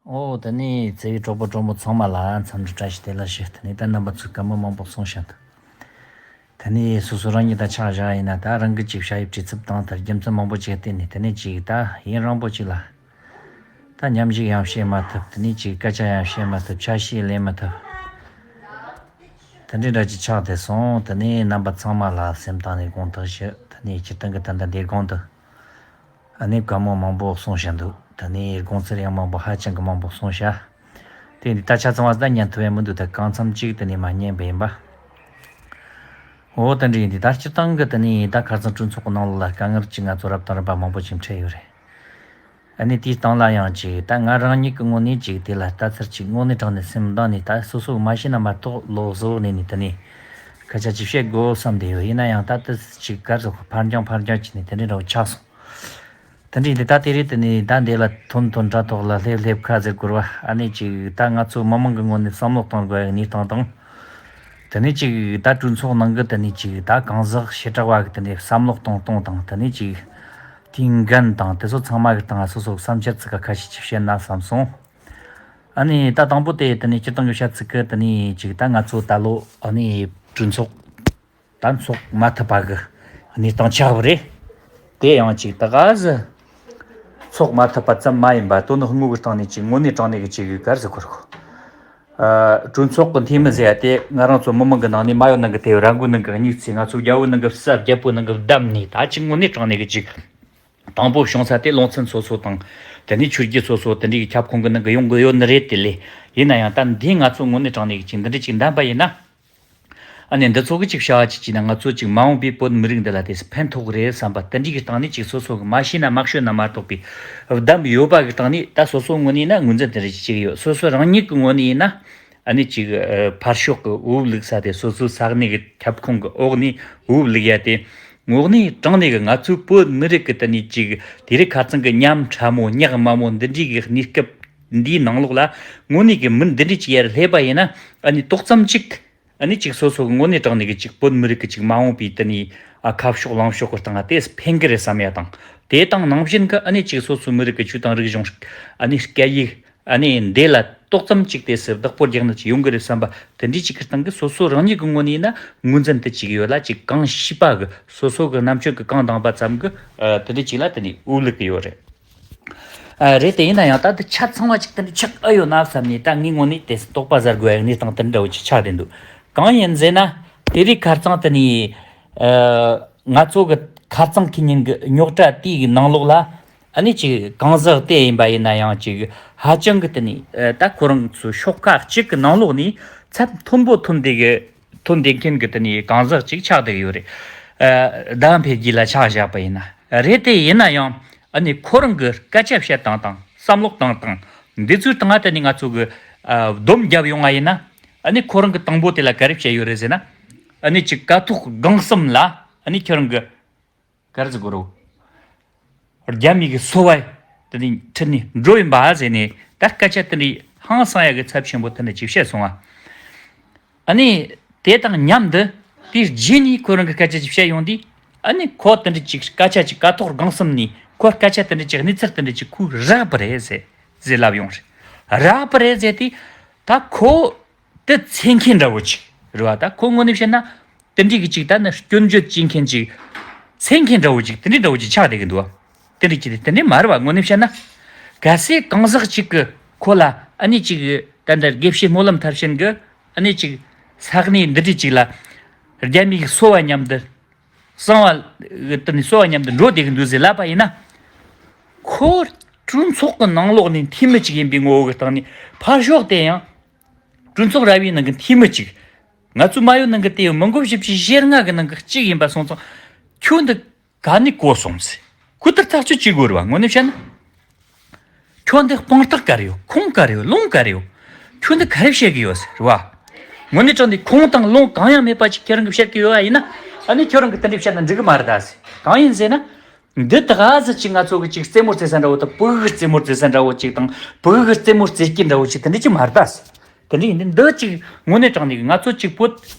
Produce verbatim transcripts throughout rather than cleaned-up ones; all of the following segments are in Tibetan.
ཨོ། དེ་ནས་བརྩེ་བའི་གྲོགས་པོ་གྲོགས་མོ་ཚང་མ་ལ་འཚམས་འདྲི་བཀྲ་ཤིས་བདེ་ལེགས་ཞུ། དེ་ནས་ད་རྣམ་པ་ཚོས་བཀའ་མོལ་མང་པོ་གསུངས་བཞག་འདུག་དེ་ནས་སོ་སོ་རང་ཉིད་ད་ཆ་བཞག་ཡིན་ན། ད་རང་གི་ཅིག་བྱ་བའི་བྲེལ་འཚུབ་དང་ད་རྒྱུ་མཚན་མང་པོ་ཅིག་བརྟེན་ནས། དེ་ནས་ཅིག་ད་ཡུན་རིང་པོ་ཅིག་ལ་ད་མཉམ་ཞུགས་ཡང་བྱེད་མ་ཐུབ། དེ་ནས་ཅིག་སྐད་ཆ་ཡང་བཤད་མ་ཐུབ། ཆ་ཤས་ལེན་མ་ཐུབ། དེ་འདྲའི་འདྲ་ཅིག་ཆགས་བསྡད་སོང་། དེ་ནས་རྣམ་པ་ཚང་མ་ལ་སེམས་གཏིང་ནས་དགོངས་དག་ཞུ། དེ་ནས་སྤྱིར་བཏང་གི་ད་ལྟ་འདིའི་གོང་དུ་ཨ་ནི་བཀའ་མོལ་མང་པོ་གསུངས་བཞག་འདུག་དེ་ནས་དགོངས་ཚུལ་ཡང་མང་པོ་ཧ་ཅང་གི་མང་པོ་གསུངས་བཞག་དེ་འདི་ད་ཆ་ཚང་བ་ད་ཉན་ཐུབ་ཡ་མི་འདུག་ད་གང་འཚམ་ཅིག་དེ་ནས་མར་ཉན་པ་ཡིན་པ། འོ། དེ་འདྲ་ཡིན་དུས་ད་སྤྱིར་བཏང་གི་དེ་ནས་ད་ཁ་སང་གྲོས་ཚོགས་ཀྱི་ནང་ལོགས་ལ་དཀའ་ངལ་ཅིག་ང་ཚོ་རབ་དང་རིམ་པ་མང་པོ་ཅིག་འཕྲད་ཡོད་རེད། ཨ་ནི་དེའི་སྟེང་ལ་ཡང་ཅིག་ད་ང་རང་ཉིད་ཀྱི་ངོས་ནས་ཅིག་དེ་ལ་ལྟ་ཚུལ་ཅིག་དངོས་གནས་དྲང་གནས་སེམས་གཏིང་ནས་ད་སོ་སོ་མ་ཤེས་ན་མ་གཏོགས་ལོགས་སུ་ནས་ནས་དེ་ནས་སྐད་ཆ་ཅིག་བཤད་དགོས་བསམ་བསྡད་ཡོད། ཡིན་ན་ཡང་ད་ལྟ་ཅིག་ག་རེ་ཟེར། ཕར་འགྱངས་ཕར་འགྱངས་བྱས་ནས་དེ་འདྲའི་འདྲ་བོ་ཆགས་སོང་། དེ་འདྲ་ཡིན་དུས་ད་དེ་རེད། དེ་ནས་ད་འདི་ལ་ཐོན་ཐོན་དྲ་ཐོག་ལ་སླེབས་སླེབས་ཁ་ཟེར་དགོས་རེད་བ། ཨ་ནི་ཅིག་ད་ང་ཚོ་མི་མང་གི་ངོས་ནས་བསམ་བློ་གཏོང་དགོས་ཡ་གནས་སྟངས་དང་། དེ་ནས་ཅིག་ད་གྲོས་ཚོགས་ནང་གི་དེ་ནས་ཅིག་ད་གང་ཟག་བྱེ་བྲག་པ་གི་དེ་ནས་བསམ་བློ་གཏོང་སྟངས་དང་། དེ་ནས་ཅིག་དེའི་འགན་དང་དེ་ཚོ་ཚང་མ་གི་སྟེང་ང་སོ་སོ་བསམ་འཆར་ཚིག་ཁ་ཤས་ཅིག་བཤད་ན་བསམ་སོང་། ཨ་ནི་ད་དང་པོ་དེ་དེ་ནས་སྤྱིར་བཏང་གི་བཤད་ཚིག་གི་དེ་ནས་ཅིག་ད་ང་ཚོ་ད་ལོ་ཨ་ནི་གྲོས་ཚོགས་ད་འཚོགས་མ་ཐུབ་པ་གི་གནས་སྟངས་ཆགས་པ་རེད། དེ་ཡང་ཅིག་ད་ག་ཟེ་འཚོགས་མ་ཐུབ་པ་ཙམ་མ་ཡིན་པ། དོན་དངོས་ཀྱི་སྟེང་ནས་ཅིག་དངོས་གནས་དྲང་གནས་ཀྱི་ཅིག་ག་རེ་ཟེར་དགོས་རེད། ཨ། གྲོས་ཚོགས་ཀྱི་འཐུས་མི་ཟེར་ཡ་དེ་ང་རང་ཚོ་མི་མང་གི་ནང་ནས་མ་ཡོང་ནང་གི་དེ་ར་མགོའི་ནང་གི་སྙིགས་ཚད། ང་ཚོ་རྒྱལ་པོའི་ནང་གི་ས་རྒྱལ་པོའི་ནང་གི་བསྡམས་ནས་ད་ཅིག་དངོས་གནས་དྲང་གནས་ཀྱི་ཅིག་དང་པོ་བྱུང་ས་དེ་ལུང་ཚན་སོ་སོ་དང་། དེ་ནས་ཆོས་བརྒྱུད་སོ་སོ་དེ་འདྲའི་གི་ཁྱབ་ཁོངས་ཀྱི་ནང་གི་ཡོང་གི་ཡོད་ནི་རེད། དེ་ལས་ཡིན་ན་ཡང་ད་འདི་ང་ཚོ་དངོས་གནས་དྲང་གནས་ཀྱི་ཅིག་འདི་འདྲ་ཅིག་འདམ་པ་ཡིན་ན། ཨ་ནི་འདི་ཚོ་གི་ཅིག་བྱ་བ་ཅིག་བྱས་ན་ང་ཚོ་ཅིག་མ་འོངས་པའི་བོད་མི་རིགས་འདི་ལ་དེ་ཕན་ཐོགས་རེད་བསམ་པ་དེ་འདྲའི་གི་སྟེང་ནས་ཅིག་སོ་སོ་གི་མ་ཤེས་ན་མ་ཤོད་ན་མ་གཏོགས་པའི་བསྡམས་ཡོད་པ་གི་སྟེང་ནས། ད་སོ་སོ་ངོས་ནས་ན་ངོས་འཛིན་དེ་འདྲ་ཅིག་བྱེད་ཀྱི་ཡོད། སོ་སོ་རང་ཉིད་ཀྱི་ངོས་ནས་ཡིན་ན། ཨ་ནི་ཅིག་ཨ། ཕར་ཕྱོགས་ཀྱི་འོས་བླུག་ས་དེ། སོ་སོའི་ས་གནས་ཀྱི་ཁྱབ་ཁོངས་ཀྱི་འོག་ནས་འོས་བླུག་ཡ་དེ། དངོས་གནས་དྲང་གནས་ཀྱི་ང་ཚོའི་བོད་མི་རིགས་ཀྱི་དེ་ནས་ཅིག་དེ་རིང་ཁ་སང་གི་ཉམ་ཕྲ་མོ་ཉག་དམའ་མོ་འདི་འདྲའི་གི་གནས་སྐབས་འདིའི་ནང་ལོགས་ལ་དངོས་གནས་ཀྱི་མི་འདི་འདྲའི་ཅིག་ཡར་སླེབས་པ་ཡིན་ན། ཨ་ནི་ཏོག་ཙམ་ཅིག་ཨ་ནི་ཅིག་སོ་སོ་གི་དངོས་གནས་དྲང་གནས་ཀྱི་ཅིག་བོད་མི་རིགས་ཀྱི་ཅིག་མ་འོངས་པའི་དེ་ནས་ཨ་ཁ་ཕྱོགས་ལངས་ཕྱོགས་ཀྱི་སྟེང་ང་དེ་ཕན་གི་རེད་བསམ་ཡ་དང་། དེ་དང་ནང་བཞིན་གྱི་ཨ་ནི་ཅིག་སོ་སོའི་མི་རིགས་ཀྱི་ཆོས་དང་རིག་གཞུང་། ཨ་ནི་སྐད་ཡིག་ཨ་ནི་འདི་ལ་ཏོག་ཙམ་ཅིག་དེ་སེ་བདག་པོ་རྒྱག་ནི་ཅིག་ཡོང་གི་རེད་བསམ་པ་དེ་འདྲའི་ཅིག་གི་སྟེང་གི་སོ་སོ་རང་ཉིད་ཀྱི་ངོས་ནས་ཡིན་ན་ངོས་འཛིན་དེ་ཅིག་ཡོད་ལ། ཅིག་གང་ཤེས་པ་གི་སོ་སོ་གི་རྣམ་དཔྱོད་ཀྱི་གང་དྭངས་པ་ཙམ་གི་ཨ་དེ་འདྲའི་ཅིག་ལ་དེ་ནས་འོས་བླུག་གི་ཡོད་རེད། ཨ། རེད། དེ་ཡིན་ན་ཡང་ད་དེ་ཆ་ཚང་བ་ཅིག་དེ་འདྲ་ཆགས་ཨེ་ཡོད་ན་བསམ་ནས་ད་ངའི་ངོས་ནས་དེ་དོགས་པ་ཟ་དགོས་ཡ་གནས་སྟངས་དེ་འདྲ་བོ་ཅིག་ཆགས་བསྡད་འདུག་གང་ཡིན་ཟེར་ན། དེ་རིང་ཁ་རྩང་དེ་ནས་ཨ་ང་ཚོ་གི་ཁ་རྩང་ཁེ་ཉིན་གི་རྙོག་དྲ་དེའི་གི་ནང་ལོགས་ལ། ཨ་ནི་ཅིག་གང་ཟག་དེ་ཡིན་པ་ཡིན་ན་ཡང་ཅིག་ཧ་ཅང་གི་དེ་ནས་ཨ་ད་ཁོ་རང་ཚོའི་ཤོག་ཁག་གཅིག་གི་ནང་ལོགས་ནས་ཚད་མཐོན་པོ་ཐོན་བསྡད་གི་ཐོན་བསྡད་མཁན་གྱི་དེ་ནས་གང་ཟག་ཅིག་ཆགས་བསྡད་ཡོད་རེད། ཨ། ཟླ་བ་འཕེལ་རྒྱས་ལ་ཆ་བཞག་པ་ཡིན་ན། རེད། དེ་ཡིན་ན་ཡང་ཨ་ནི་ཁོ་རང་གི་སྐད་ཆ་བཤད་སྟངས་དང་བསམ་བློ་བཏང་སྟངས་འདི་ཚོའི་སྟེང་ང་དེ་ནས་ང་ཚོ་གི་ཨ་སྡོམ་བརྒྱབ་ཡོང་བ་ཡིན་ན། ཨ་ནི་ཁོ་རང་གི་དང་པོ་དེ་ལ་ག་རེ་བཤད་ཡོད་རེད་ཟེར་ན། ཨ་ནི་ཅིག་ཀཿཐོག་སྒང་གསུམ་ལ་ཨ་ནི་ཁྱེད་རང་གི་ག་རེ་ཟེར་དགོས་རེད། རྒྱ་མི་གི་སོ་པ་དེ་ནས་ཁྲིད་ནས་འགྲོ་ཡིན་པ་ཟེར་ནས་ད་སྐད་ཆ་དེ་འདྲའི་ཧང་སང་ཡ་གི་ཚབས་ཆེན་པོ་དེ་འདྲ་ཅིག་བཤད་སོང་ང་། ཨ་ནི་དེ་དང་མཉམ་དུ་དེའི་རྗེས་ནས་ཁོ་རང་གི་སྐད་ཆ་ཅིག་བཤད་ཡོང་དུས། ཨ་ནི་ཁོ་དེ་འདྲ་ཅིག་སྐད་ཆ་ཅིག་ཀཿཐོག་སྒང་གསུམ་ནས་ཁོ་སྐད་ཆ་དེ་འདྲ་ཅིག་གནས་ཚུལ་དེ་འདྲ་ཅིག་ཁོས་རགས་པ་རེད་ཟེར་ཟེར་ལབ་ཡོང་རེད། རགས་པ་རེད་ཟེར་དུས་ད་ཁོ། དེ་འཚེ་མཁན་འདྲ་བོ་ཅིག་རེད་བ། ད་ཁོ་དངོས་གནས་བཤད་ན་དེ་འདྲའི་གི་ཅིག་ད་ནི་སྐྱོན་བརྗོད་བྱེད་མཁན་ཅིག་འཚེ་མཁན་འདྲ་བོ་ཅིག་དེ་འདྲའི་འདྲ་བོ་ཅིག་ཆགས་བསྡད་ཀྱི་འདུག་བ། དེ་འདྲའི་ཅིག་དེ་འདྲའི་མ་རེད་བ། དངོས་གནས་བཤད་ན་གལ་སྲིད་གང་ཟག་ཅིག་གི་ཁོ་ལ་ཨ་ནི་ཅིག་ད་ལྟ་དགེ་བཤེས་སྨོན་ལམ་མཐར་ཕྱིན་གི་ཨ་ནི་ཅིག་ས་གནས་འདི་འདྲའི་ཅིག་ལ་རྒྱ་མི་གི་སོ་པ་མཉམ་དུ། གསང་བ་དེ་ནས་སོ་པ་མཉམ་དུ་འགྲོ་བསྡད་ཀྱི་འདུག་ཟེར་ལབ་པ་ཡིན་ན། ཁོ་གྲོས་ཚོགས་ཀྱི་ནང་ལོགས་ནས་འཐུས་མི་ཅིག་ཡིན་པའི་ངོ་བོ་གི་སྟེང་ནས་ཕར་ཕྱོགས་དེ་ཡང་གྲོས་ཚོགས་ར་བའི་ནང་གི་འཐུས་མི་ཅིག་ང་ཚོ་མ་ཡོད་ནང་གི་དེ་ཡང་མི་འགོ་བཞི་བཅུ་ཞེ་ལྔ་གི་ནང་གི་གཅིག་ཡིན་པ་སོང་ཙང་། ཁྱོད་འདི་ག་ནས་གོ་སོང་ཟེར། ཁོ་ལྟར་ཐག་གཅོད་བྱེད་དགོས་རེད་བ། དངོས་གནས་བཤད་ན། ཁྱོད་འདི་དཔང་རྟགས་ག་རེ་ཡོད། ཁུངས་ག་རེ་ཡོད། ལུང་ག་རེ་ཡོད། ཁྱོད་འདི་ག་རེ་བཤད་གི་ཡོད་ཟེར་བ། དངོས་གནས་དྲང་གནས་ཁུངས་དང་ལུང་གང་ཡང་མེད་པ་ཅིག་ཁྱེད་རང་གིས་བཤད་གི་ཡོད་པ་ཡིན་ན། ཨ་ནི་ཁྱོད་རང་གིས་དེ་འདྲ་བཤད་ན་འགྲིག་གི་མ་རེད་ད་ཟེར། གང་ཡིན་ཟེར་ན། འདི་ད་ག་ཟེ་ཅིག་ང་ཚོ་གི་ཅིག་རྩེད་མོ་རྩེ་ས་འདྲ་བོ་དང་། ཕྲུ་གུ་གི་རྩེད་མོ་རྩེ་ས་འདྲ་བོ་ཅིག་དང་། ཕྲུ་གུ་གི་རྩེད་མོ་རྩེ་སྐྱིད་འདྲ་བོ་ཅིག་དེ་འདྲ་ཅིག་མ་རེད་ད་ཟེར། དེ་འདྲ་ཡིན་དུས་འདི་ཅིག་དངོས་གནས་དྲང་གནས་ང་ཚོ་ཅིག་བོད་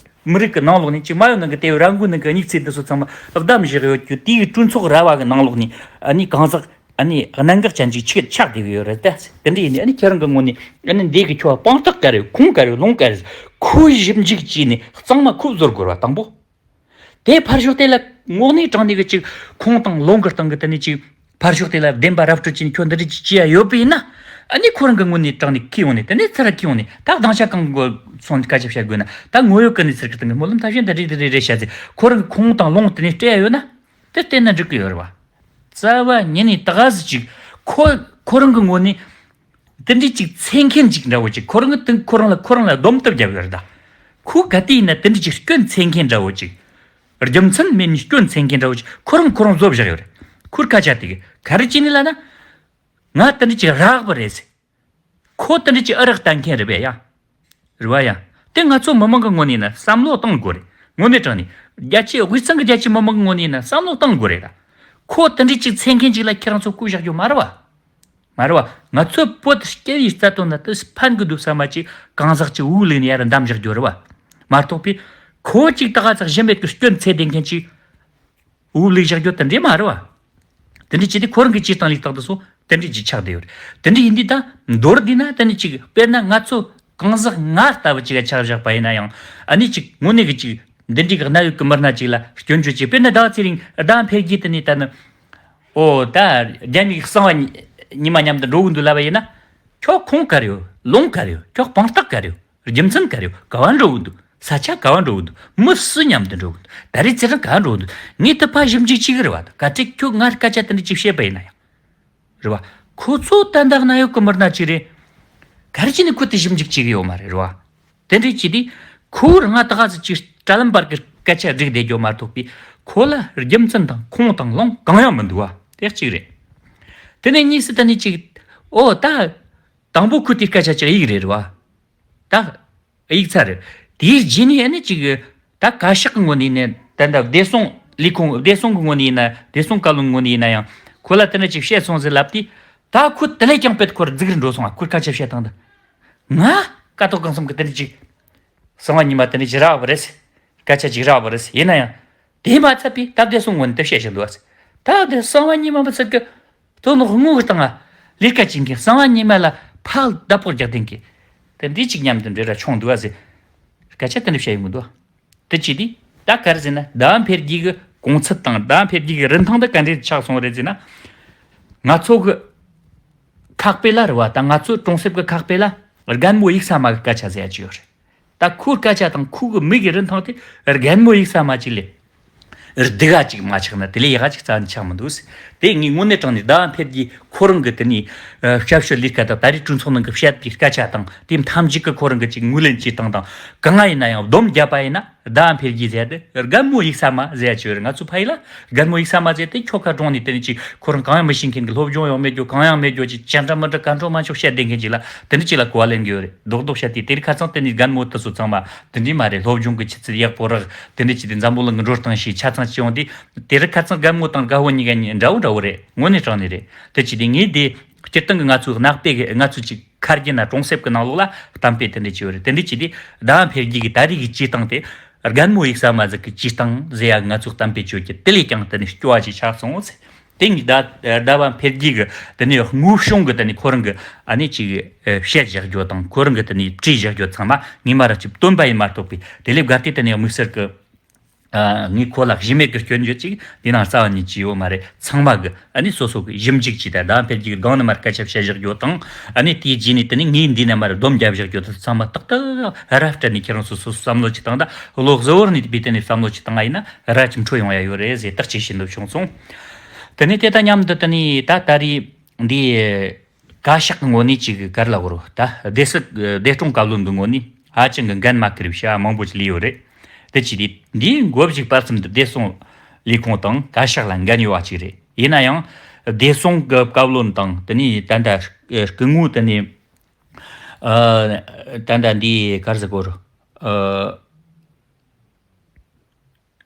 མི་རིགས་ཀྱི་ནང་ལོགས་ནས་ཅིག་མ་ཡོད་ནང་གི་དེ་ར་མགོའི་ནང་གི་སྙིགས་ཚད་འདི་ཚོ་ཚང་མ་བསྡམས་བཞག་ཡོད་རྒྱུ་དེའི་གྲོས་ཚོགས་ར་བ་གི་ནང་ལོགས་ནས་ཨ་ནི་གང་ཟག་ ཨ་ནི་གནད་འགག་ཅན་ཅིག་ཆགས་ཆགས་བསྡད་ཀྱི་ཡོད་རེད་ད། དེ་འདྲ་ཡིན་ནི་ཨ་ནི་ཁྱེད་རང་གི་ངོས་ནས་ཨ་ནི་འདི་གི་ཁྱོད་དཔང་རྟགས་ག་རེ། ཁུངས་ག་རེ། ལུང་ག་རེ། ཁོའི་ཞིབ་འཇུག་བྱས་ནས་གཙང་མ་ཁོ་བཟོ་དགོས་རེད་བ། དང་པོ། དེ་ཕར་ཞོག་དེ་ལ་དངོས་གནས་དྲང་གནས་ཀྱི་ཅིག་ཁུངས་དང་ལུང་གི་སྟེང་གི་དེ་ནས་ཅིག་ཕར་ཞོག་དེ་ལ་བདེན་པ་ར་སྤྲོད་བྱས་ནས་ཁྱོད་འདི་འདྲ་ཅིག་བྱས་ཡ་ཡོད་པ་ཡིན་ན། ཨ་ནི་ཁོ་རང་གི་ངོས་ནས་དྲང་གནས་ཁྱེར་ཡོང་ནས། དེ་ནས་ཚུར་ར་ཁྱེར་ཡོང་ནས། ད་སྡིངས་ཆ་གང་གི་སོང་སྐད་ཆ་བཤད་དགོས་ན། ད་དངོས་ཡོད་ཀྱི་གནས་ཚུལ་གྱི་སྟེང་གི་སྨོན་ལམ་ཐབས་ཤེས་འདི་འདྲ་འདི་འདྲ་རེད་བཤད་ཚེ། ཁོ་རང་གི་ཁུངས་དང་ལུང་དེ་ནས་སྤྲད་ཡ་ཡོད་ན། དེ་བལྟས་ན་འགྲིག་གི་ཡོད་རེད་བ། རྩ་བ་ཉིད་ནས་ད་ག་ཟེ་ཅིག་ཁོ་ཁོ་རང་གི་ངོས་ནས་དེ་འདྲའི་ཅིག་འཚེ་མཁན་ཅིག་འདྲ་བོ་ཅིག་ཁོ་རང་གི་དེ་ཁོ་རང་ལ་ཁོ་རང་ལ་སྡོམ་གཏུབ་རྒྱབ་ཡོད་རེད་ད། ཁོ་ག་དུས་ཡིན་ན་དེ་འདྲའི་ཅིག་སྐྱོན་འཚེ་མཁན་འདྲ་བོ་ཅིག་རྒྱུ་མཚན་མེད་ནས་སྐྱོན་འཚེ་མཁན་འདྲ་བོ་ཅིག་ཁོ་རང་ཁོ་རང་བཟོ་བཞག་ཡོད་རེད། ཁོར་སྐད་ཆ་དེ་ག་ག་རེ་བྱས་ནས་ལབ་ན། ང་དེ་འདྲའི་ཅིག་རག་པ་རེད་ཟེ། ཁོ་དེ་འདྲ་ཅིག་ཨ་རག་བསྟན་མཁན་རེད་པས་ཡ། རེད་བ་ཡ། དེ་ང་ཚོ་མི་མང་གི་ངོས་ནས་ཡིན་ན་བསམ་བློ་གཏོང་དགོས་རེད། དངོས་གནས་དྲང་ནས། རྒྱ་ཆེ་དབུས་གཙང་གི་རྒྱ་ཆེ་མི་མང་གི་ངོས་ནས་ཡིན་ན་བསམ་བློ་གཏོང་དགོས་རེད་ད། ཁོ་དེ་འདྲ་ཅིག་འཚེ་མཁན་ཅིག་ལ་ཁྱེད་རང་ཚོ་བསྐུལ་བཞག་རྒྱུ་མ་རེད་བ། མ་རེད་བ། ང་ཚོའི་བོད་སྐད་ཡིག་རྩ་དོན་ན་དེ་ཕན་གི་འདུག་བསམ་པ་ཅིག་གང་ཟག་ཅིག་དབུགས་ལུག་ནས་ཡར་འདམ་བཞག་རྒྱུ་རེད་བ། མ་གཏོགས་པའི་ཁོ་ཅིག་ད་ག་ཟག་གཞི་མེད་ཀྱི་སྐྱོན་འཚེ་བསྡད་མཁན་ཅིག་དབུགས་ལུག་བཞག་རྒྱུ་དེ་འདྲས་མ་རེད་བ། དེ་འདྲས་བྱས་ཏེ་ཁོ་རང་གི་སྤྱིར་བཏང་ལུགས་སྟངས་དེ་ཚོ་དེ་འདྲས་ཅིག་ཆགས་བསྡད་ཡོད་རེད། དེ་འདྲས་ཡིན་དུས་ད་མདོར་བསྡུས་ན་དེ་ནི་ཅིག་དཔེར་ན་ང་ཚོ་གང་ཟག་ང་ལྟ་བུ་ཅིག་ལ་ཆ་བཞག་པ་ཡིན་ན་ཡང་། ཨ་ནི་ཅིག་དངོས་གནས་ཀྱི་ཅིག་འདི་འདྲས་ཀྱི་གནད་ཡོད་ཀྱི་མི་སྣ་ཅིག་ལ་སྐྱོན་བརྗོད་ཅིག་དཔེར་ན་ཟླ་བ་ཚེ་རིང་ཟླ་བ་འཕེལ་རྒྱས་དེ་ནི་ད་ནི། ཨོ་ད་རྒྱ་མིའི་གསང་བ་ཉི་མ་མཉམ་དུ་འགྲོ་གི་འདུག་ལབ་པ་ཡིན་ན། ཁྱོད་ཁུངས་ག་རེ་ཡོད། ལུང་ག་རེ་ཡོད། ཁྱོད་དཔང་རྟགས་ག་རེ་ཡོད། རྒྱུ་མཚན་ག་རེ་ཡོད། ག་བ་འགྲོ་གི་འདུག་ས་ཆ་ག་བ་འགྲོ་གི་འདུག་མི་སུ་མཉམ་དུ་འགྲོ་གི་འདུག་ད་རེས་ཚེ་རིང་ག་བ་འགྲོ་གི་འདུག་ངས་དེ་ཕར་ཞིབ་འཇུག་བྱེད་གི་རེད་བ། གལ་ཏེ་ཁྱོད་ང་སྐད་ཆ་དེ་འདྲ་ཅིག་བཤད་པ་ཡིན་ན་ཡང་། རེད་བ། ཁོ་ཚོ་ད་ལྟ་གནད་ཡོད་ཀྱི་མི་སྣ་ཅིག་རེད། ག་རེ་བྱས་ནས་ཁོ་དེ་ཞིབ་འཇུག་བྱེད་གི་ཡོད་མ་རེད། རེད་བ། དེ་འདྲ་བྱས་དུས་ཁོ་རང་ད་ག་ཟེ་ཅིག་དྲ་ལམ་བར་གྱི་སྐད་ཆ་བསྒྲིགས་བསྡད་རྒྱུ་མ་གཏོགས་པའི་ཁོ་ལ་རྒྱུ་མཚན་དང་ཁུངས་དང་ལུང་གང་ཡང་མི་འདུག་བ། དེ་གཅིག་རེད། དེ་ནས་གཉིས་སུ་དེ་ནས་ཅིག་ཨོ་ད། དང་པོ་ཁོས་དེ་སྐད་ཆ་ཅིག་ཡིག་རེད་རེད་བ། ད། ཡིག་ཚར་རེད། དེའི་རྗེས་ནས་ཨ་ནི་ཅིག་ད་བཀའ་ཤག་གི་ངོས་ནས་ཡིན་ན། ད་ད་བདེ་སྲུང་ལས་ཁུངས། བདེ་སྲུང་གི་ངོས་ནས་ཡིན་ན། བདེ་སྲུང་བཀའ་བློན་ངོས་ནས་ཡིན་ན་ཡང་། ཁོ་ལ་དེ་འདྲ་ཅིག་བཤད་སོང་ཟེར་ལབ་དུས། ད་ཁོ་དེ་ལས་ཀྱང་དཔེ་ཁོར་རྫིག་རུ་འགྲོ་སོང་བ། ཁོར་སྐད་ཆ་བཤད་སྟངས་འདི། ང་། ཀ་ཐོག་གང་བསམ་གི་དེ་འདྲ་ཅིག་གསང་བ་ཉི་མ་དེ་འདྲ་ཅིག་རག་པ་རེད། སྐད་ཆ་ཅིག་རག་པ་རེད། ཡིན་ན་ཡང་། དེ་མ་ཚད་པའི་ད་བདེ་སྲུང་ངོས་ནས་དེ་བཤད་བཞིན་འདུག་བ། ད་དེ་གསང་བ་ཉི་མ་མི་ཚད་ཀྱི་དོན་དངོས་ཀྱི་སྟེང་ལ་ལས་ཀ་བྱེད་མཁན། གསང་བ་ཉི་མ་ལ་ཕར་བདག་པོ་རྒྱག་བསྡད་མཁན་དེ་འདྲ་ཅིག་མཉམ་དུ་འབྲེལ་བ་བྱུང་འདུག་བ་ཟེར། སྐད་ཆ་དེ་འདྲ་བཤད་ཡོང་གི་འདུག་དེ་བྱས་དུས་ད་ག་རེ་ཟེར་ན། ཟླ་བ་འཕེལ་རྒྱས་ཀྱི་གོང་ཚད་དང་ཟླ་བ་འཕེལ་རྒྱས་ཀྱི་རིན་ཐང་དེ་ག་འདྲས་ཆགས་སོང་རེད་ཟེར་ན། ང་ཚོ་གི་ཁག་པའི་ལ་རེད་བ། ད་ང་ཚོའི་གྲོང་གསེབ་ཀྱི་ཁག་པའི་ལ་རྒན་མོ་ཡུག་ས་མ་གི་སྐད་ཆ་ཟེར་ཡ་ཅིག་ཡོད་རེད། ད་ཁོའི་སྐད་ཆ་དང་ཁོ་གི་མིག་གི་རིན་ཐང་དེ་རྒན་མོ་ཡུག་ས་མ་ཅིག་ལས་སྡུག་ག་ཅིག་མ་ཆགས་ན་དེ་ལས་ཡག་ག་ཅིག་རྩ་ནས་ཆགས་མི་འདུག་དེ་ངས་དངོས་གནས་དྲང་གནས་ཟླ་བ་འཕེལ་རྒྱས་ཁོ་རང་གི་དེ་ནས་ཨ་སྐྱབས་ཞུ་ལས་ཀ་དང་། ད་རེས་གྲོས་ཚོགས་ནང་གི་བཤད་པའི་སྐད་ཆ་དང་། དེ་ཐམས་ཅད་ཀྱི་ཁོ་རང་གི་ཅིག་ངོས་ལེན་བྱེད་སྟངས་དང་། གང་ང་ཡིན་ན་ཡང་སྡོམ་བརྒྱབ་པ་ཡིན་ན། ཟླ་བ་འཕེལ་རྒྱས་ཟེར་དེ་རྒན་མོ་ཡུག་ས་མ་ཟེར་ཡ་ཅིག་ཡོད་རེད། ང་ཚོ་ཕ་ཡུལ་ལ་རྒན་མོ་ཡུག་ས་མ་ཟེར་དེ་ཁྱོ་ག་གྲོང་ནས་དེ་ནས་ཅིག་ཁོ་རང་གང་ཡང་མི་ཤེས་མཁན་གྱི། སློབ་སྦྱོང་ཡང་མེད་རྒྱུ། གང་ཡང་མེད་རྒྱུ། ཅིག་ཅན་འདྲ་མི་འདྲ་གང་འཕྲོ་མ་འཕྲོ་བཤད་བསྡད་མཁན་ཅིག་ལ་དེ་འདྲ་ཅིག་ལ་གོ་བ་ལེན་གྱི་ཡོད་རེད། རྡོག་རྡོག་བཤད་དེ། དེ་རིང་ཁ་སང་དེ་ནས་རྒན་མོ་དེ་ཚོ་ཚང་མ་དེ་འདྲས་མ་རེད། སློབ་སྦྱོང་གི་ཆུ་ཚད་ཡག་པོ་རག་དེ་འདྲ་ཅིག་དེ་འཛམ་བུ་གླིང་གི་འགྲོ་སྟངས་ཤེས། ཆ་ཚང་ཅི་ཡོང་དུས་དེ་རིང་ཁ་སང་རྒན་མོ་དང་རྒད་པོ་གཉིས་ཀ་གཉིས་འདྲ་བོ་འདྲ་བོ་རེད། དངོས་གནས་དྲང་གནས་རེད། དེ་བྱས་དུས་ངས་དེ་སྤྱིར་བཏང་གི་ང་ཚོའི་གནའ་དཔེ་གི། ང་ཚོའི་ཅིག་ཁ་རྒྱུན་ན་གྲོང་གསེབ་ཀྱི་ནང་ལོགས་ལ་གཏམ་དཔེ་དེ་འདྲ་ཅིག་ཡོད་རེད། དེ་འདྲ་ཅིག་དེ་ཟླ་བ་འཕེལ་རྒྱས་ཀྱི་ད་རེས་ཀྱི་སྤྱིར་བཏང་དེ། རྒན་མོ་ཡུག་ས་མ་ཟིག་གི་སྤྱིར་བཏང་ཟེར་ཡག་ང་ཚོའི་གཏམ་དཔེ་ཅིག་ཡོད་ཀྱི། དེ་ལས་ཀྱང་དེ་ནས་སྐྱོ་བ་ཅིག་ཆགས་སོང་ཟེར། དེ་ནས་ཟླ་ཟླ་བ་འཕེལ་རྒྱས་ཀྱི་དེ་ནས་དངོས་བྱུང་གི་དེ་ནས་ཁོ་རང་གི་ཨ་ནི་ཅིག་བཤད་བཞག་རྒྱུ་དང་། ཁོ་རང་གི་དེ་ནས་བྲིས་བཞག་རྒྱུ་ཚང་མ་ངས་མར་ར་ཅིག་བཏོན་པ་ཡིན་མ་གཏོགས་པའི། དེ་ལས་བརྒལ་ཏེ་དེ་ནས་དམིགས་བསལ་གྱི། ཨ། ངས་ཁོ་ལ་གཞི་མེད་ཀྱི་སྐྱོན་བརྗོད་ཅིག་འདི་ནང་རྩ་བ་ནས་བྱས་ཡོད་མ་རེད། ཚང་མ་གི་ཨ་ནི་སོ་སོ་གི་ཞིབ་འཇུག་བྱས། ད་ཟླ་བ་འཕེལ་རྒྱས་ཀྱི་སྒང་ནས་མར་སྐད་ཆ་བཤད་བཞག་རྒྱུ་དང་། ཨ་ནི་དེའི་རྗེས་ནས་དེ་ནས་ངས་འདི་ནས་མར་སྡོམ་བརྒྱབ་བཞག་རྒྱུ་དེ་ཚང་མ་ཏག་ཏག་ར་སྤྲད་ནས་ཁྱེད་རང་ཚོ་སོ་སོ་བསམ་བློ་ཅིག་བཏང་། ད་བློ་གཟུ་བོར་ནས་དེ་བས་དེ་ནས་བསམ་བློ་ཅིག་བཏང་བ་ཡིན་ན་ར་ཅིག་འཕྲོད་ཡོང་ཡ་ཡོད་རེད་ཟེར། ཐག་ཆོད་བྱེད་འདོད་བྱུང་སོང་། དེ་ནས་དེ་དང་མཉམ་དུ་དེ་ནས་ད་ད་རེས་འདི་བཀའ་ཤག་གི་ངོས་ནས་ཅིག་ག་རེ་ལབ་དགོས་རེད། ད་སྡེ་སྲིད། སྡེ་སྲུང་བཀའ་བློན་གྱི་ངོས་ནས་ཧ་ཅང་གི་འགན་མ་ཁུར་བའི་བྱ་བ་མང་པོ་ཅིག་ལས་ཡོད་རེད། དེ་བྱས་ཏེ་འདིའི་མགོ་མཇུག་བར་གསུམ་དུ་བདེ་སྲུང་ལས་ཁུངས་དང་བཀའ་ཤག་ལ་འགན་ཡོད་པ་ཅིག་རེད། ཡིན་ན་ཡང་བདེ་སྲུང་གི་བཀའ་བློན་དང་། དེ་ནས་ད་ལྟ་སྐུ་ངོ་དེ་ནས་ཨ་ད་ལྟ་འདི་ག་རེ་ཟེར་དགོས་རེད། ཨ།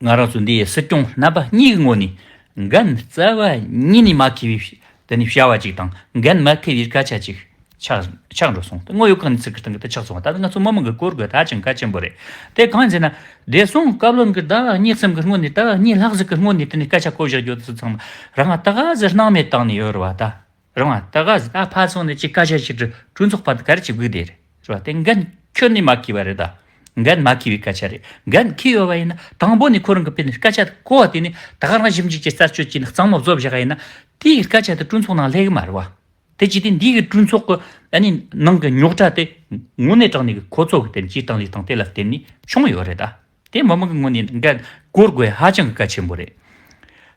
ང་རང་ཚོ་འདིའི་སྲིད་སྐྱོང་རྣམ་པ་གཉིས་ཀྱི་ངོས་ནས་འགན་རྩ་བ་ཉིད་ནས་མ་འཁུར་བའི་དེ་ནས་བྱ་བ་ཅིག་དང་། འགན་མ་འཁུར་བའི་སྐད་ཆ་ཅིག་ ཆག་ཆག་འགྲོ་སོང་། དངོས་ཡོད་གང་ནས་ཚིག་གི་སྟེང་གི་དེ་ཆག་སོང་བ། ད་ལྟ་ང་ཚོ་མི་མང་གི་གོ་དགོས་ད་ཅང་གལ་ཆེན་པོ་རེད། དེ་གང་ཡིན་ཟེར་ན། བདེ་སྲུང་བཀའ་བློན་གྱི་ཟླ་བ་གཉིས་གསུམ་གྱི་སྔོན་ནས་ཟླ་བ་གཉིས་ལྷག་ཟིག་གི་སྔོན་ནས་དེ་ནས་སྐད་ཆ་གོ་བཞག་རྒྱུ་དེ་ཚོ་ཚང་མ་རང་ང་ད་ག་ཟེར་སྣང་མེད་བཏང་ནས་ཡོད་རེད་བ་ད། རང་ང་ད་ག་ཟེར་ད་ཕར་སོང་ནས་ཅིག་སྐད་ཆ་ཞིག་གྲོས་གྲོས་ཚོགས་པ་དེ་ག་རེ་ཅིག་སྒུག་བསྡད་རེད་བ། དེ་འགན་ཁྱོན་ནས་མ་འཁྱེར་བ་རེད་ད། འགན་མ་འཁྱེར་བའི་སྐད་ཆ་རེད། འགན་འཁྱེར་ཡོད་པ་ཡིན་ན་དང་པོ་ནས་ཁོ་རང་གི་དཔེ་ནས་སྐད་ཆ་དེ་གོ་བ་དེ་ནས་ད་ག་རང་ཞིབ་འཇུག་གི་རྩད་གཅོད་བྱས་ནས་གཙང་མ་བཟོ་བཞག་ཡིན་ན། དེའི་སྐད་ཆ་དེ་གྲོས་ཚོགས་ནང་སླེབས་གི་མ་རེད་བ། དེ་ཅི་སྟེ་འདི་གི་གྲོས་ཚོགས་ཀྱི་ཨ་ནི་ནང་གི་རྙོག་དྲ་དེ་དངོས་གནས་དྲང་གནས་ཀྱི་ཁོ་ཚོ་གི་དེ་སྤྱིར་བཏང་ལས་སྟངས་དེ་ལ་བརྟེན་ནས་བྱུང་ཡོད་རེད་ད། དེ་མི་མང་གི་ངོས་ནས་འགན་སྐོར་དགོས་ཧ་ཅང་གི་གལ་ཆེན་པོ་རེད།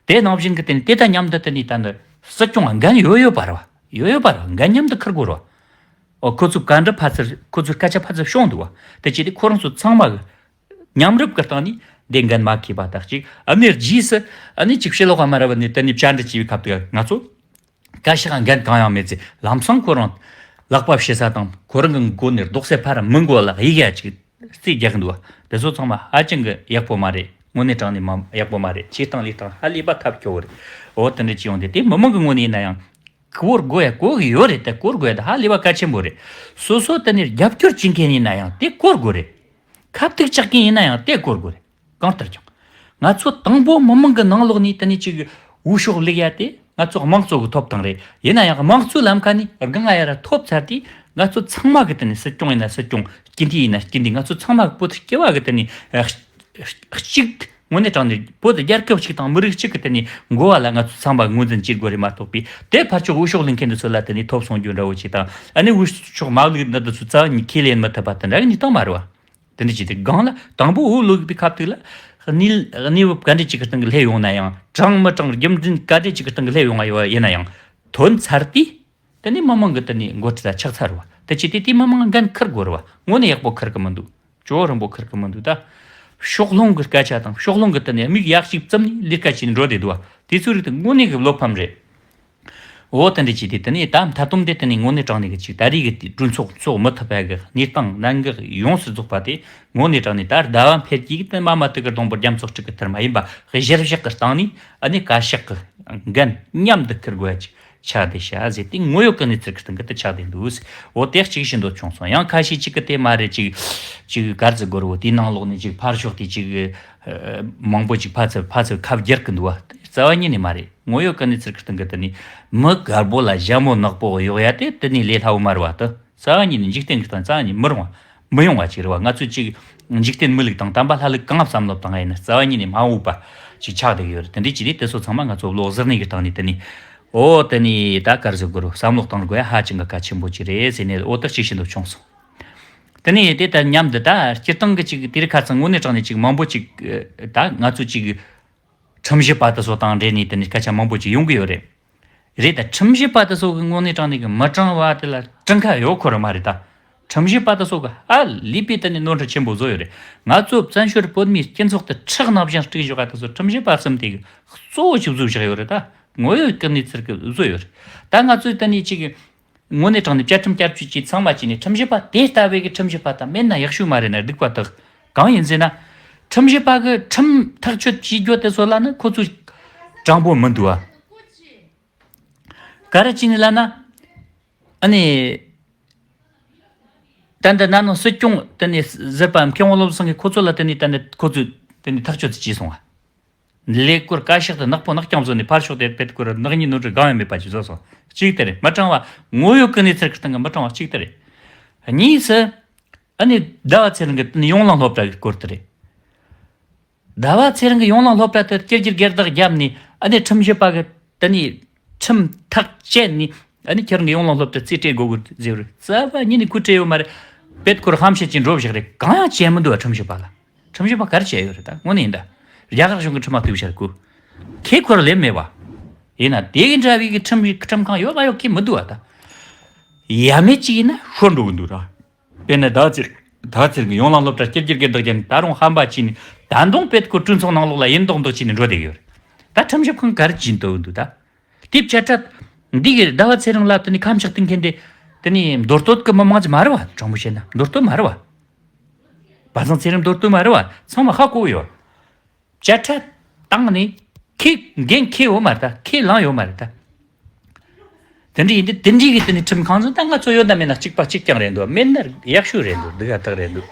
དེ་ནང་བཞིན་གི་དེ་དེ་དང་མཉམ་དུ་དེ་ནི་ད་ནི་སྲིད་སྐྱོང་ལ་འགན་ཡོད་ཡོད་པ་རེད་བ། ཡོད་ཡོད་པ་རེད་བ། འགན་མཉམ་དུ་འཁུར་དགོས་རེད་བ། ཨོ་ཁོ་ཚོའི་བཀའ་འདྲི་ཕར་ཚུར་ཁོ་ཚོའི་སྐད་ཆ་ཕར་ཚུར་བྱུང་འདུག་བ། དེ་བྱས་ཏེ་ཁོ་རང་ཚོ་ཚང་མ་གི་མཉམ་རུབ་ཀྱི་སྟེང་ནས་དེ་འགན་མ་འཁྱེར་བ་དག་ཅིག་ཨ་ནི་རྗེས་སུ་ཨ་ནི་ཅིག་ཕྱི་ལོགས་མ་ར་བ་ནས་དེ་ནས་བཅར་འདྲི་བྱས་པའི་སྐབས་དུ་ང་ཚོ་བཀའ་ཤག་འགན་གང་ཡང་མེད་ཚེ་ལམ་སང་ཁོ་རང་ལག་པ་བྱེད་ས་དང་ཁོ་རང་གི་མགོ་ནས་ལྡོག་སའི་ཕར་མི་མགོ་ལ་ཡི་གེ་ཅིག་རྩིས་རྒྱག་གི་འདུག་བ། དེ་ཚོ་ཚང་མ་ཧ་ཅང་གི་ཡག་པོ་མ་རེད། དངོས་གནས་དྲང་གནས་མ་ཡག་པོ་མ་རེད། བྱེད་སྟངས་ལས་སྟངས་ཧ་ལས་པ་ཐབས་སྐྱོ་བོ་རེད། འོ་དེ་འདྲ་ཅི་ཡོང་དེ་དེ་མི་མང་གི་ངོས་ནས་ཡིན་ན་ཡང་། གོ་དགོས་ཡ་གོ་གི་ཡོད་རེད། དེ་གོ་དགོས་ཡ་དེ་ཧ་ལས་པ་གལ་ཆེན་པོ་རེད། སོ་སོ་དེ་ནས་རྒྱབ་སྐྱོར་བྱེད་མཁན་ཡིན་ན་ཡང་དེ་གོ་དགོས་རེད། ཁ་ཐུག་བཅག་མཁན་ཡིན་ན་ཡང་དེ་གོ་དགོས་རེད། གང་ལྟར་ཀྱང་། ང་ཚོ་དང་པོ་མི་མང་གི་ནང་ལོགས་ནས་དེ་ནས་ཅིག་འོས་ཤོག་ལེགས་ཡ་དེ་ང་ཚོ་དམངས་གཙོ་གི་ཐོབ་ཐང་རེད། ཡིན་ན་ཡང་དམངས་གཙོའི་ལམ་ཁ་ནས་སྒང་ང་ཡ་ར་ཐོབ་ཚར་དུས་ང་ཚོ་ཚང་མ་གི་དེ་ནས་སྲིད་སྐྱོང་ཡིན་ན་སྲིད་སྐྱོང་། སྤྱི་འཐུས་ཡིན་ན་སྤྱི་འཐུས། ང་ཚོ་ཚང་མ་གི་བོད་སྐྱེ་བ་གི་དེ་ནས་གཅིག་དངོས་གནས་དྲང་གནས་བོད་རྒྱལ་ཁབ་ཅིག་དང་མི་རིགས་གཅིག་གི་དེ་ནས་འགོ་བ་ལ་ང་ཚོ་ཚང་མ་ངོས་འཛིན་བྱེད་དགོས་རེད་མ་གཏོགས་པའི་དེ་ཕར་ཕྱོགས་འོས་ཤོག་ལེན་མཁན་དེ་ཚོ་ལ་དེ་ནས་ཐོབ་སོང་རྒྱུ་འདྲ་བོ་ཅིག་དང་། ཨ་ནི་འོས་ཤོག་མ་བླུགས་ན་དེ་ཚོ་རྩ་བ་ཉིད་ཁས་ལེན་མི་ཐུབ་པ་དེ་འདྲ་གི་གནས་སྟངས་མ་རེད་བ། དེ་འདྲ་བྱས་ཏེ་སྒང་ལ་དང་པོ་འོས་བླུགས་པའི་སྐབས་དུས་ལ་གནས་གནས་བབ་ག་འདྲ་ཅིག་གི་སྟེང་གི་སླེབས་ཡོང་ན་ཡང་། དྲང་མི་དྲང་རྒྱུ་མཚན་ག་འདྲ་ཅིག་གི་སྟེང་གི་སླེབས་ཡོང་བ་ཡོད་ཡིན་ན་ཡང་། ཐོན་ཚར་དུས་དེ་ནས་མི་མང་གི་དེ་ནས་མགོ་ཁྲིད་ལ་ཆགས་ཚར་བ། དེ་བྱས་ཏེ་དེ་མི་མང་འགན་འཁུར་དགོས་རེད་བ། དངོས་གནས་ཡག་པོ་འཁུར་གི་མི་འདུག་ཇོ་བོ་རིན་པོ་ཁུར་གི་མི་འདུག་ད། ཕྱོགས་ལྷུང་གི་སྐད་ཆ་དང་ཕྱོགས་ལྷུང་གི་དེ་ནས་མིག་ཡག་ཅིག་བཙུམ་ནས་ལས་ཀ་བྱས་ནས་འགྲོ་བསྡད་འདུག་བ། དེ་ཚོའི་རིགས་དེ་དངོས་གནས་ཀྱི་བློ་ཕམ་རེད། འོ་དེ་འདྲ་བྱས་ཏེ་དེ་ནས་ད་མཐའ་སྡོམ་དེ་དེ་ནས་དངོས་གནས་དྲང་གནས་ཀྱི་ཅིག་ད་རེས་ཀྱི་དེ་གྲོས་ཚོགས་ཚོགས་མི་ཐུབ་པ་གི་གནས་སྟངས་གནད་འགག་ཡོངས་སུ་རྫོགས་པ་དེ་དངོས་གནས་དྲང་གནས་ད་ཟླ་བ་འཕེལ་གྱིས་དེ་མ་མ་ཐུག་གི་སྡོང་པོ་རྒྱ་མཚོ་སྤྲུག་གི་ཐུར་མ་ཡིན་པ་གཞིར་བཞག་གི་སྟེང་ནས། ཨ་ནི་བཀའ་ཤག་གི་འགན་མཉམ་དུ་འཁུར་དགོས་ཡ་ཅིག་ཆགས་བསྡད་ཤག་ཟེར་ཏེ་དངོས་ཡོད་གི་གནས་ཚུལ་གྱི་སྟེང་གི་དེ་ཆགས་བསྡད་འདུག་འོ་དེ་གཅིག་བཞིན་དུ་བྱུང་སོང་། ཡང་ཁ་ཤས་གཅིག་གི་དེ་མ་རེད། ཅིག་ཅིག་གར་ཟི་གོར་བོ་དེའི་ནང་ལོགས་ནས་ཅིག་ཕར་ཕྱོགས་དེ་ཅིག་མང་པོ་ཅིག་ཕར་ཚུར་ཕར་ཚུར་ཁ་བསྒྱུར་གི་འདུག་བ། རྩ་བ་ཉིད་ནས་མ་རེད། དངོས་ཡོད་གི་གནས་ཚུལ་གྱི་སྟེང་གི་དེ་ནི་མི་དཀར་པོ་ལ་ཞྭ་མོ་ནག་པོ་གཡོག་ཡ་དེ་དེ་ནི་ལས་སླ་བོ་མ་རེད་བ། དེ་རྩ་བ་ཉིད་ནས་འཇིག་རྟེན་གྱི་སྟེང་རྩ་བ་ཉིད་མི་རུང་བ། མི་ཡོང་བ་ཅིག་རེད་བ། ང་ཚོས་ཅིག་འཇིག་རྟེན་མི་ལུགས་དང་དམ་པ་ལྷ་ལུགས་གང་བསམ་བློ་བཏང་ཡིན་ན་རྩ་བ་ཉིད་ནས་མ་འོས་པ་ཅིག་ཆགས་བསྡད་ཡོད་རེད། དེ་འདྲའི་ཅིག་རེད། དེ་ཚོ་ཚང་མ་ང་ཚོ་བློ་གཟུར་གནས་ཀྱི་སྟེང་ནས་དེ་ནི། འོ་དེ་ནི་ད་གར་ཟི་གུ་རུ་བསམ་བློ་གཏོང་དགོས་ཡ་ཧ་ཅང་གི་གལ་ཆེན་པོ་ཅིག་རེད་ཟེར་ནས་འོ་ད་ཅིག་བཞིན་དུ་བྱུང་སོང་། དེ་ནས་དེ་ལྟར་མཉམ་དུ་ད་སྤྱིར་བཏང་གི་ཅིག་དེ་རིང་ཁ་སང་དངོས་གནས་དྲང་གནས་ཅིག་མང་པོ་ཅིག་ད་ང་ཚོ་ཅིག་ཁྲིམས་ཞིབ་པ་དེ་ཚོ་དང་འབྲེལ་ནས་དེ་ནས་སྐད་ཆ་མང་པོ་ཅིག་ཡོང་གི་ཡོད་རེད། རེད། ད་ཁྲིམས་ཞིབ་པ་དེ་ཚོ་གི་དངོས་གནས་དྲང་གནས་ཀྱི་མི་དྲང་བ་དེ་ལ་དྲན་ཁ་ཡོད་ཁོ་རང་མ་རེད་ད། ཁྲིམས་ཞིབ་པ་དེ་ཚོ་གི་ཧ་ལས་པའི་དེ་ནས་ནོར་འཁྲུལ་ཆེན་པོ་བཟོ་ཡོད་རེད། ང་ཚོ་བཙན་བྱོལ་བོད་མིའི་སྤྱི་ཚོགས་དེ་ཁྲག་ནག་ཅན་སྤྲུགས་བཞག་པ་དེ་ཚོ་ཁྲིམས་ཞིབ་པ་གསུམ་དེ་གི་གཙོ་བོ་ཞིག་བཟོས་བཞག་ཡོད་རེད་ད། དངོས་ཡོད་ཀྱི་གནས་ཚུལ་གི་བཟོས་ཡོད་རེད། ད་ང་ཚོའི་དེ་ནས་ཅིག་དངོས་གནས་དྲང་གནས་བཅའ་ཁྲིམས་བསྐྱར་བཅོས་ཀྱིས་ཚང་མ་བྱས་ནས་ཁྲིམས་ཞིབ་པ་དེ་ལྟ་བུའི་གི་ཁྲིམས་ཞིབ་པ་དང་མེད་ན་ཡག་ཤོས་མ་རེད་ན་སྡིག་པ་དག་གང་ཡིན་ཟེར་ན། ཁྲིམས་ཞིབ་པ་གི་ཁྲིམས་ཐག་གཅོད་བྱེད་རྒྱུ་དེ་ཚོ་ལ་ནི་ཁོ་ཚོ་དྲང་པོ་མི་འདུག་བ། ག་རེ་བྱས་ནས་ལབ་ན། ཨ་ནི། ད་འདི་ན་ནིང་སྲིད་སྐྱོང་དེ་ནས་ཟུར་པ་མཁས་དབང་བློ་བཟང་གིས་ཁོ་ཚོ་ལ་དེ་ནས་ད་ནི་ཁོ་ཚོས་དེ་ནས་ཐག་གཅོད་དེ་བྱས་སོང་བ། ལས་སྐོར་བཀའ་ཤག་ཏུ་ནག་པོ་ནག་རྐྱང་བཟོས་ནས་ཕར་ཕྱོགས་དེ་བེད་སྐོར་ནག་ཉེས་ནོར་འཁྲུལ་གང་ཡང་མེད་པ་ཅིག་བཟོས་སོང་། གཅིག་དེ་རེད། མི་དྲང་བ་དངོས་ཡོད་ཀྱི་གནས་ཚུལ་གི་སྟེང་གི་མི་དྲང་བ་གཅིག་དེ་རེད། གཉིས་སུ། ཨ་ནི་ཟླ་བ་ཚེ་རིང་གི་ཡོང་ལང་སློབ་གྲྭ་གི་སྐོར་དེ་རེད། ཟླ་བ་ཚེ་རིང་གི་ཡོང་ལང་སློབ་གྲྭ་དེ་སྐྱེ་རྒྱུར་སྒེར་བདག་བརྒྱབ་ནས་ཨ་ནི་ཁྲིམས་ཞིབ་པ་གི་དེ་ནས་ཁྲིམས་ཐག་བཅད་ནས་ཨ་ནི་ཁྱེད་རང་གི་ཡོང་ལང་སློབ་གྲྭ་རྩིས་སྤྲད་དགོས་དགོས་ཟེར་བར་རྩ་བ་ཉིད་ནས་ཁོས་སྤྲད་ཡོད་མ་རེད། བེད་སྐོར་ཧམ་བཤད་ཀྱིས་འགྲོ་བཞག་རེད། གང་ཡང་བྱས་མི་འདུག་བ། ཁྲིམས་ཞིབ་པ་ལ། ཁྲིམས་ཞིབ་པ་ག་རེ་བྱས་ཡོད་རེད་ད། དངོས་གནས་ཡིན་ད། རྒྱ་གར་གཞུང་གི་ཁྲིམས་མ་ཐུག་བྱ་རེད་ཁོ། ཁེ་ཁོར་ལེན་མེད་བ། ཡིན་ན་དེ་གི་འདྲ་བའི་གི་ཁྲིམས་ཁྲིམས་ཁང་ཡོད་མ་ཡོད་ཁེ་མི་འདུག་བ་ད། ཡ་མེད་ཅིག་ཡིན་ན་ཤོར་འགྲོ་གི་འདུག་ར། དཔེར་ན་ཟླ་ཚེ་ཟླ་ཚེ་རིང་གི་ཡོང་ལང་སློབ་གྲྭ་སྐྱེ་རྒྱུར་སྒེར་བདག་ཅན་ད་རུང་ཧམ་པ་བྱས་ནས་ད་དུང་བེད་སྐོར་གྲོས་ཚོགས་ནང་ལོགས་ལ་ཡིན་མདོག་མདོག་བྱས་ནས་འགྲོ་བསྡད་ཡོད་རེད། ད་ཁྲིམས་ཞིབ་ཁང་ག་རེ་བྱེད་འདོད་འདུག་ད། དེ་བྱས་ཙང་། འདི་གི་ཟླ་བ་ཚེ་རིང་ལ་དེ་ནི་ཁ་ཕྱོགས་གཏིང་མཁན་དེ། དེ་ནི་མདོ་སྟོད་ཀྱི་མི་མང་ཅིག་མ་རེད་བ། དྲང་པོ་བཤད་ན་མདོ་སྟོད་མ་རེད་བ། བ་ཚང་ཚེ་རིང་མདོ་སྟོད་མ་རེད་བ། ཚང་མ་ཧ་གོ་ཡོད། བྱ་ཁྲ་བཏང་ནས་ཁས་འགན་འཁྱེར་ཡོད་མ་རེད་ད། ཁས་བླངས་ཡོད་མ་རེད་ད། དེ་འདྲ་ཡིན་དུས་དེ་འདྲའི་གི་དེ་ནི་ཁྲིམས་ཁང་ཚོ་ད་ང་ཚོ་ཡོད་ན་མེད་ན་གཅིག་པ་གཅིག་རྐྱང་རེད་འདུག་མེད་ན་ཡག་ཤོས་རེད་འདུག་སྡུག་ག་ཐག་རེད་འདུག